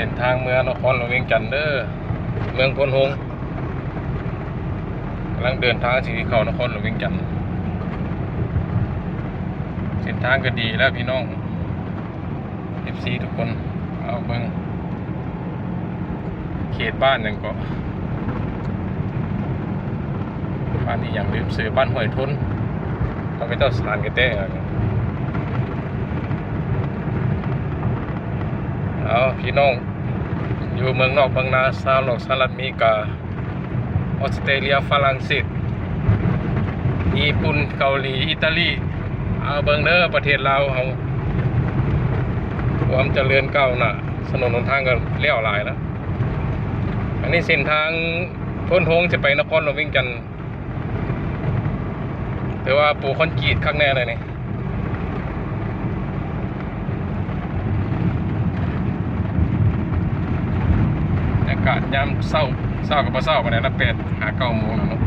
ເສັ້ນທາງເມືອງນະຄອນຫຼວງວຽງຈັນເດີ ເມືອງໂພນໂຮງ ກຳລັງເດີນທາງຊິເຂົ້ານະຄອນຫຼວງວຽງຈັນ. ເສັ້ນທາງກໍດີແລ້ວພີ່ນ້ອງ ເອັຟຊີ ທຸກຄົນ ເອົາເບິ່ງ ເຂດບ້ານຫຍັງເກາະ ບ້ານອີ່ຫຍັງລືມຊື່ ບ້ານຫ້ວຍທົນ ເຂົາເຈົ້າສານກະແຕ. ເອົາ ພີ່ນ້ອງຢູ່ເມືອງນອກເມືອງນາ ຊາວໂລກ ສະຫະລັດອາເມລິກາ ອອສເຕຣເລຍ ຝຣັ່ງເສດ ຍີ່ປຸ່ນ ເກົາຫຼີ ອີຕາລີ ເອົາເບິ່ງເດີ ປະເທດລາວເຮົາ ຄວາມຈະເລີນກ້າວໜ້າ ຖະໜົນຫົນທາງກໍແລ້ວຫຼາຍແລ້ວ. ອັນນີ້ເສັ້ນທາງໂພນໂຮງຈະໄປນະຄອນຫຼວງວຽງຈັນ ແຕ່ວ່າປູຄອນກຣີດຄັກແນ່ເລີຍນີ້. ບັນຍາກາດຍາມເຊົ້າ ເຊົ້າກໍບໍ່ເຊົ້າປານໃດນະ ແປດຫາເກົ້າໂມງແລ້ວເນາະ.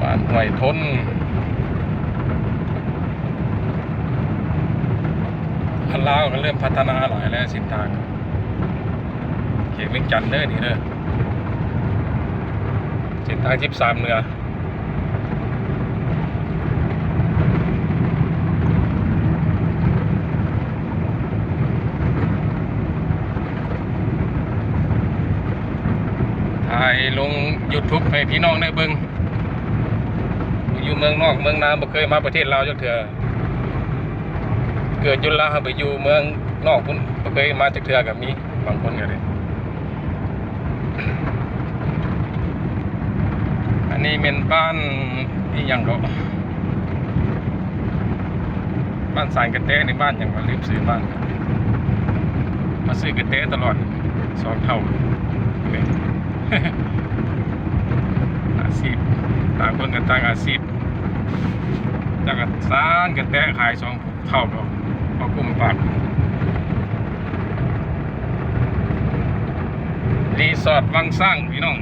ບ້ານຫ້ວຍທົນ ລາວກໍເລີ່ມພັດທະນາຫຼາຍແລ້ວ ເສັ້ນທາງ ເຂດວຽງຈັນເດີນີ້ເດີ ເສັ້ນທາງສິບສາມເໜືອ. ຖ່າຍລົງຢູທູບໃຫ້ພີ່ນ້ອງໄດ້ເບິ່ງ ຢູ່ເມືອງນອກເມືອງນາ ບໍ່ເຄີຍມາປະເທດລາວຈັກເທື່ອ. ເກີດຢູ່ລາວ ໄປຢູ່ເມືອງນອກພຸ້ນ ບໍ່ເຄີຍມາຈັກເທື່ອກໍມີ ບາງຄົນກໍໄດ້. ອັນນີ້ແມ່ນບ້ານອີ່ຫຍັງເກາະ ບ້ານສານກະແຕ ໃນບ້ານຫຍັງວະ ລືມຊື່ບ້ານ. ມາຊື້ກະແຕຕະຫຼອດ ສອງເທົ່າ ອາຊີບ ຕ່າງຄົນກໍຕ່າງອາຊີບ ຈັກສານກະແຕຂາຍສອງເທົ່າ ພໍກຸ້ມປາກ. ຣີສອດວັງຊ້າງ ພີ່ນ້ອງ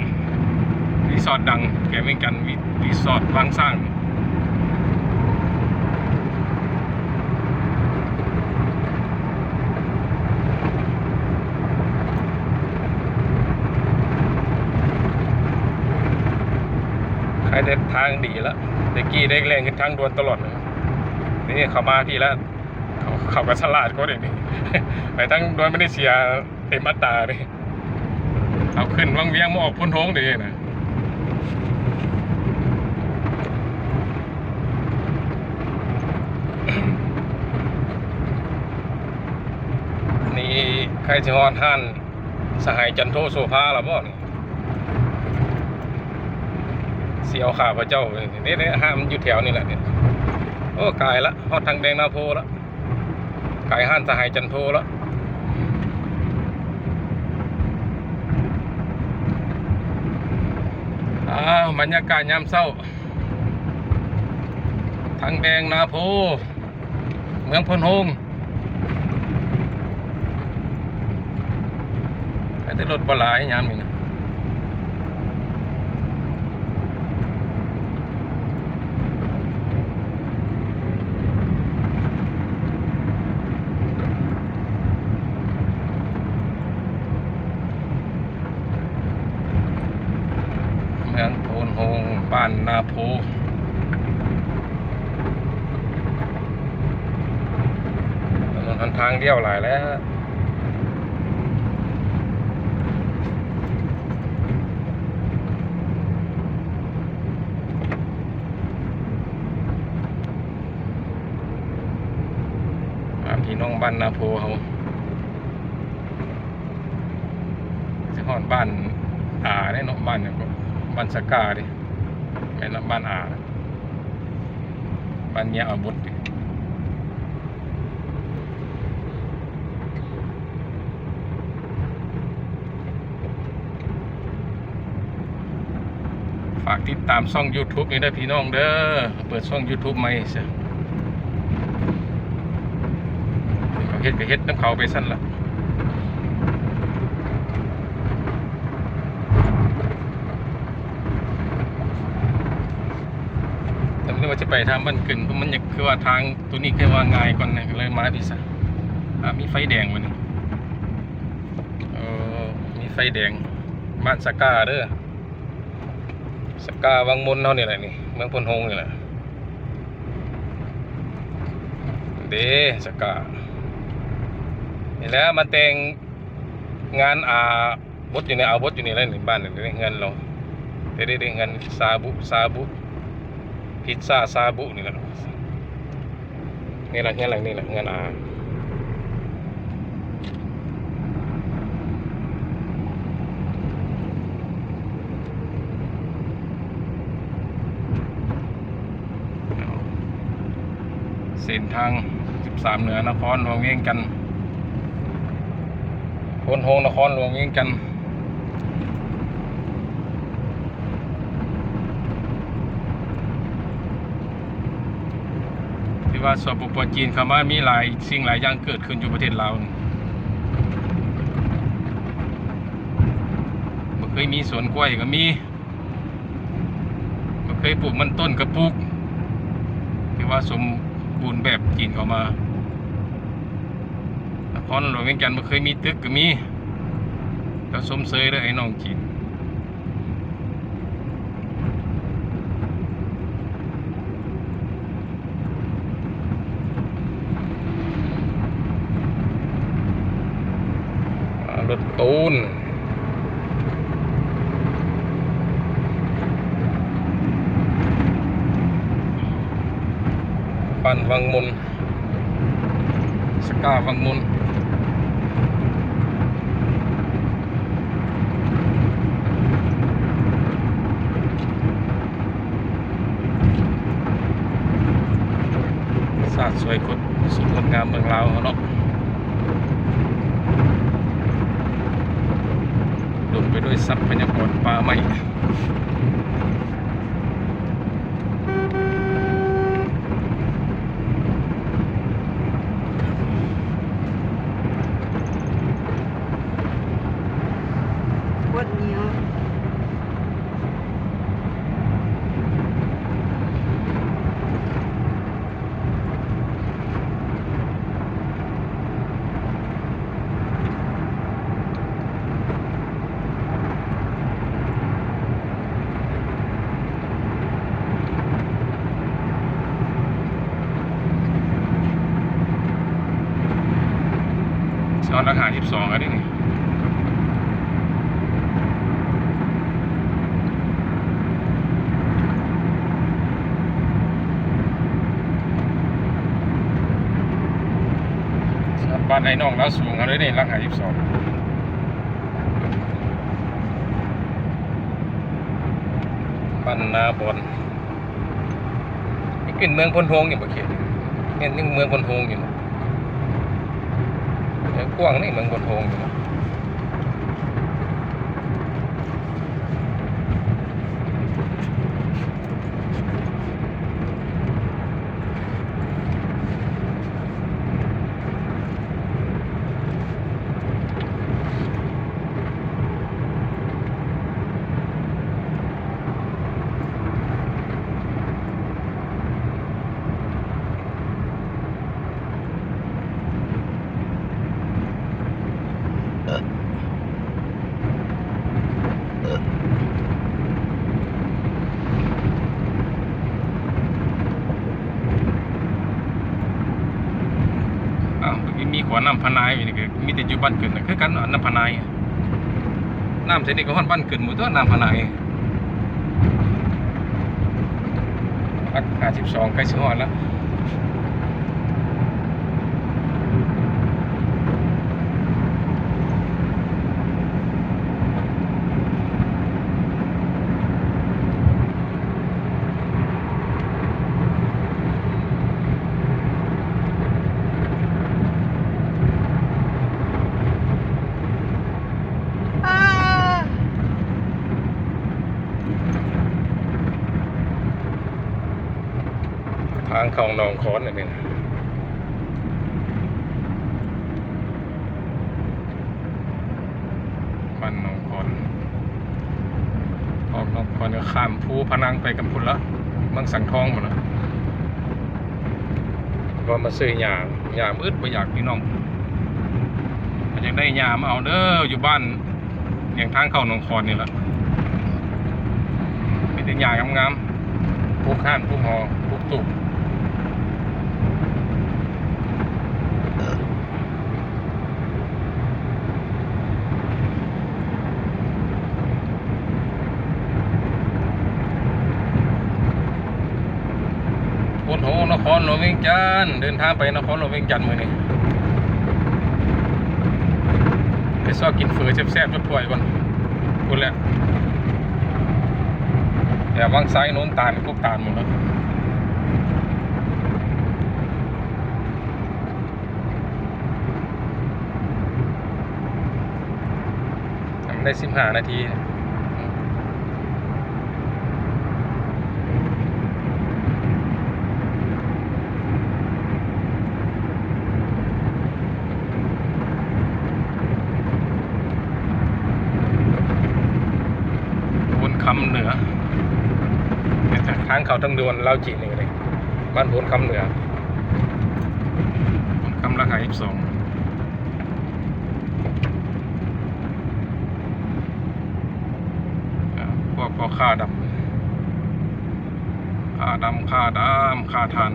ຣີສອດດັງແຂວງວຽງຈັນ ຣີສອດວັງຊ້າງ. ໃຫ້ແຕ່ທາງດີລະ ແຕ່ກີ້ໄດ້ແລ່ນຂຶ້ນທາງດ່ວນຕະຫຼອດເລີຍ ດຽວນີ້ເຂົ້າມາພີ້ລະ ເຂົາ ເຂົາກໍສະຫຼາດກວ່າເດ ໄປທາງດ່ວນມາເລເຊຍເຕັມອັດຕາເດ. ເອົາຂຶ້ນວັງວຽງມາອອກໂພນໂຮງເດນະ. ນີ້ໃກ້ຊິຮອດຮ້ານສະຫາຍຈັນໂທໂສພາແລ້ວບໍ່ນີ້? ຊິເອົາຂ້າພະເຈົ້າ ນີ້ໆ ຮ້ານມັນຢູ່ແຖວນີ້ແຫຼະນີ້. ໂອ້ ກາຍລະ ຮອດທາງແດງນາໂພລະ. ກາຍຮ້ານສະຫາຍຈັນໂທລະ. ອ້າວ ບັນຍາກາດຍາມເຊົ້າ ທາງແດງນາໂພ ເມືອງໂພນໂຮງ. ແຕ່ລົດບໍ່ຫຼາຍຍາມນີ້ນະ. ເມືອງໂພນໂຮງ ບ້ານນາໂພ. ຖະໜົນຫົນທາງລ້ຽວຫຼາຍແລ້ວ. ອ່າ ພີ່ນ້ອງບ້ານນາໂພເຮົາ ຊິຮອດບ້ານອາເດ້ເນາະ ບ້ານຫຍັງເກາະ ບ້ານສະກາເດ້ ແມ່ນລະ ບ້ານອາ ບ້ານເມຍອາບົດເດ້. ຝາກຕິດຕາມຊ່ອງຢູທູບນີ້ເດີພີ່ນ້ອງເດີ ເປີດຊ່ອງຢູທູບໃໝ່ຊະ ເຂົາເຮັດກໍເຮັດນຳເຂົາໄປຊັ້ນລະ. ແຕ່ບໍ່ໄດ້ວ່າຈະໄປທາງບ້ານກຶນ ເພາະມັນຢາກ ຄືວ່າທາງໂຕນີ້ຄືວ່າງ່າຍກ່ອນນະ ກໍເລີຍມາພີ້ຊະ. ອ່າ ມີໄຟແດງບັດນີ້ ເອີ ມີໄຟແດງ ບ້ານສະກາເດີ ສະກາວັງມົນເຮົານີ້ແຫຼະນີ້ ເມືອງໂພນໂຮງນີ້ແຫຼະ ເດ້ ສະກາ ນີ້ແຫຼະ ມາແຕ່ງງານ ອ່າ ບົດຢູ່ໃນ ເອົາບົດຢູ່ນີ້ແຫຼະນີ້ ບ້ານນີ້ເດ້ ເຮືອນລາວ ເດ້ ເດ້ ເຮືອນຊາບຸ ຊາບຸ ພິດຊາຊາບຸນີ້ແຫຼະ ນີ້ລະ ເຮືອນຫຼັງນີ້ແຫຼະ ເຮືອນອາ. ເສັ້ນທາງສິບສາມເໜືອ ນະຄອນຫຼວງວຽງຈັນ ໂພນໂຮງ ນະຄອນຫຼວງວຽງຈັນ. ຖືວ່າ ສປປ ຈີນ ເຂົ້າມາ ມີຫຼາຍສິ່ງຫຼາຍຢ່າງເກີດຂຶ້ນຢູ່ປະເທດລາວນີ້ ບໍ່ເຄີຍມີສວນກ້ວຍກໍມີ ບໍ່ເຄີຍປູກມັນຕົ້ນກໍປູກ ຖືວ່າສົມບູນແບບ ຈີນເຂົ້າມາ. ນະຄອນຫຼວງວຽງຈັນບໍ່ເຄີຍມີຕຶກກໍມີ ເຈົ້າຊົມເຊີຍເດີໄອ້ນ້ອງຈີນ. ອ່າ ລົດຕູນ ບ້ານວັງມົນ ສະກາວັງມົນ ສາດສວຍຄົດ ສຸດງົດງາມເມືອງລາວເຮົາເນາະ ອຸດົມໄປດ້ວຍຊັບພະຍາກອນປ່າໄມ້. ຊອດຫຼັກຫ້າສິບສອງ ອັນນີ້ນີ້ ບ້ານອ້າຍນ້ອງລາວສູງເຮົາເດ້ນີ້ ຫຼັກຫ້າສິບສອງ ບ້ານນາບອນ. ນີ້ເປັນເມືອງໂພນໂຮງຢູ່ບໍ່ເຂດນີ້? ແມ່ນ ຍັງເມືອງໂພນໂຮງຢູ່ເນາະ ເອີ ກວ້າງນີ້ເມືອງໂພນໂຮງຢູ່ເນາະ. ອ້າວ ມີຂົວນ້ຳພະນາຍນີ້ ກໍມີແຕ່ຢູ່ບ້ານເກີດ ຄືກັນ ນ້ຳພະນາຍ ນ້ຳໃສນີ້ກໍຮອດບ້ານເກີດໝົດຕົວະ ນ້ຳພະນາຍ. ຫຼັກຫ້າສິບສອງ ໃກ້ຊິຮອດແລ້ວ. ທາງເຂົ້າໜອງຄອນອັນນີ້ນະ ບ້ານໜອງຄອນ ອອກໜອງຄອນກໍຂ້າມພູພະນັງໄປກັນພຸ້ນລະ. ເມືອງສັງທອງພຸ້ນນະ ກໍມາຊື້ຫຍ້າ ຫຍ້າມາອຶດບໍ່ຢາກພີ່ນ້ອງ ຖ້າຢາກໄດ້ຫຍ້າມາເອົາເດີ ຢູ່ບ້ານລຽງທາງເຂົ້າໜອງຂອນນີ້ລະ ມີແຕ່ຫຍ້າງາມໆ ປຸກຮ້ານ ປຸກຫໍ ປຸກຕູບ. ໂພດໂຮ ນະຄອນຫຼວງວຽງຈັນ ເດີນທາງໄປນະຄອນຫຼວງວຽງຈັນມື້ນີ້ ໄປຊອກກິນເຝີແຊບໆ ຈັກຖ້ວຍກ່ອນ ພຸ້ນແຫຼະ ແຖວວັງໄຊ ໂນນຕານ ກົກຕານໝົດແລ້ວ. ຍັງໄດ້ສິບຫ້ານາທີ ໂພນຄຳເໜືອ ທາງເຂົ້າທາງດ່ວນລາວຈີນນີ້ເດ້ ບ້ານໂພນຄຳເໜືອ ໂພນຄຳລາຄາສິບສອງ ອາ ພວກພໍ່ຄ້າດຳ ຄ້າດຳ ຄ້າດຳ ຄ້າຖ່ານ.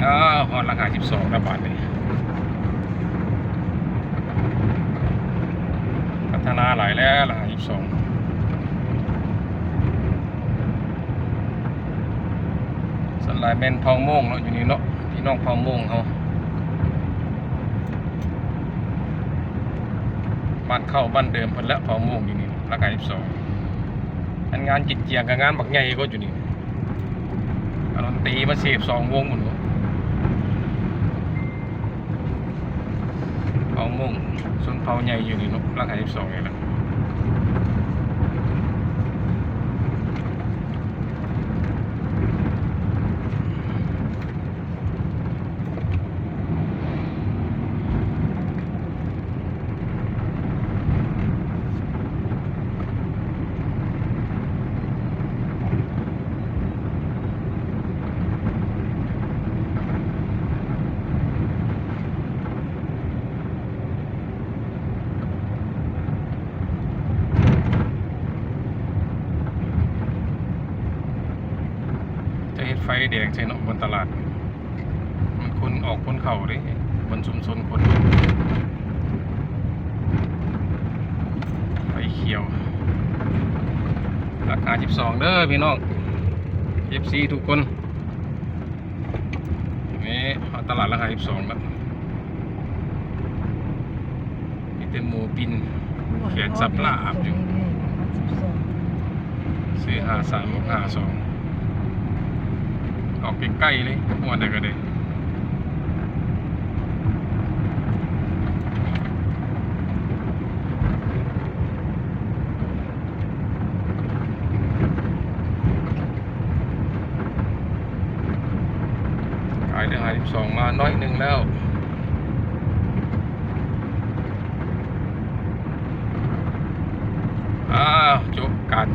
ອ້າວ ຮອດຫຼັກຫ້າສິບສອງແລ້ວບາດນີ້ ພັດທະນາຫຼາຍແລ້ວຫຼັກຫ້າສິບສອງ. ສ່ວນຫຼາຍແມ່ນເຜົ່າມົ້ງເນາະ ຢູ່ນີ້ເນາະ ພີ່ນ້ອງເຜົ່າມົ້ງເຮົາ ບ້ານເກົ່າບ້ານເດີມເພິ່ນແຫຼະ ເຜົ່າມົ້ງຢູ່ນີ້ ຫຼັກຫ້າສິບສອງ ອັນງານກິນຈຽງກໍງານບັກໃຫຍ່ກວ່າຢູ່ນີ້ ອັນນັ້ນຕີມາສິບສອງວົງພຸ້ນເນາະ. ເຜົ່າມົ້ງ ຊົນເຜົ່າໃຫຍ່ຢູ່ນີ້ເນາະ ຫຼັກຫ້າສິບສອງນີ້ລະ ຈະເຮັດໄຟແດງໃສ່ເນາະ ບົນຕະຫຼາດ ມັນຄົນອອກຄົນເຂົ້າເດ້ ມັນຊຸມຊົນຄົນ ໄຟຂຽວ ຫຼັກຫ້າສິບສອງເດີພີ່ນ້ອງ ເອັຟຊີທຸກຄົນ. ນີ້ຮອດຕະຫຼາດຫຼັກຫ້າສິບສອງແລ້ວ ມີແຕ່ໝູປິ່ນແຂນສັບລາບຢູ່ ຊື້ຫ້າສາມຫົກຫ້າສອງ ອອກໃກ້ໆເລີຍ ງວດໃດກໍໄດ້. ກາຍເຫຼືອຫ້າສິບສອງມາໜ້ອຍໜຶ່ງແລ້ວ ອ້າວ ຈົບການ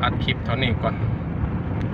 ອັດຄລິບເທົ່ານີ້ກ່ອນ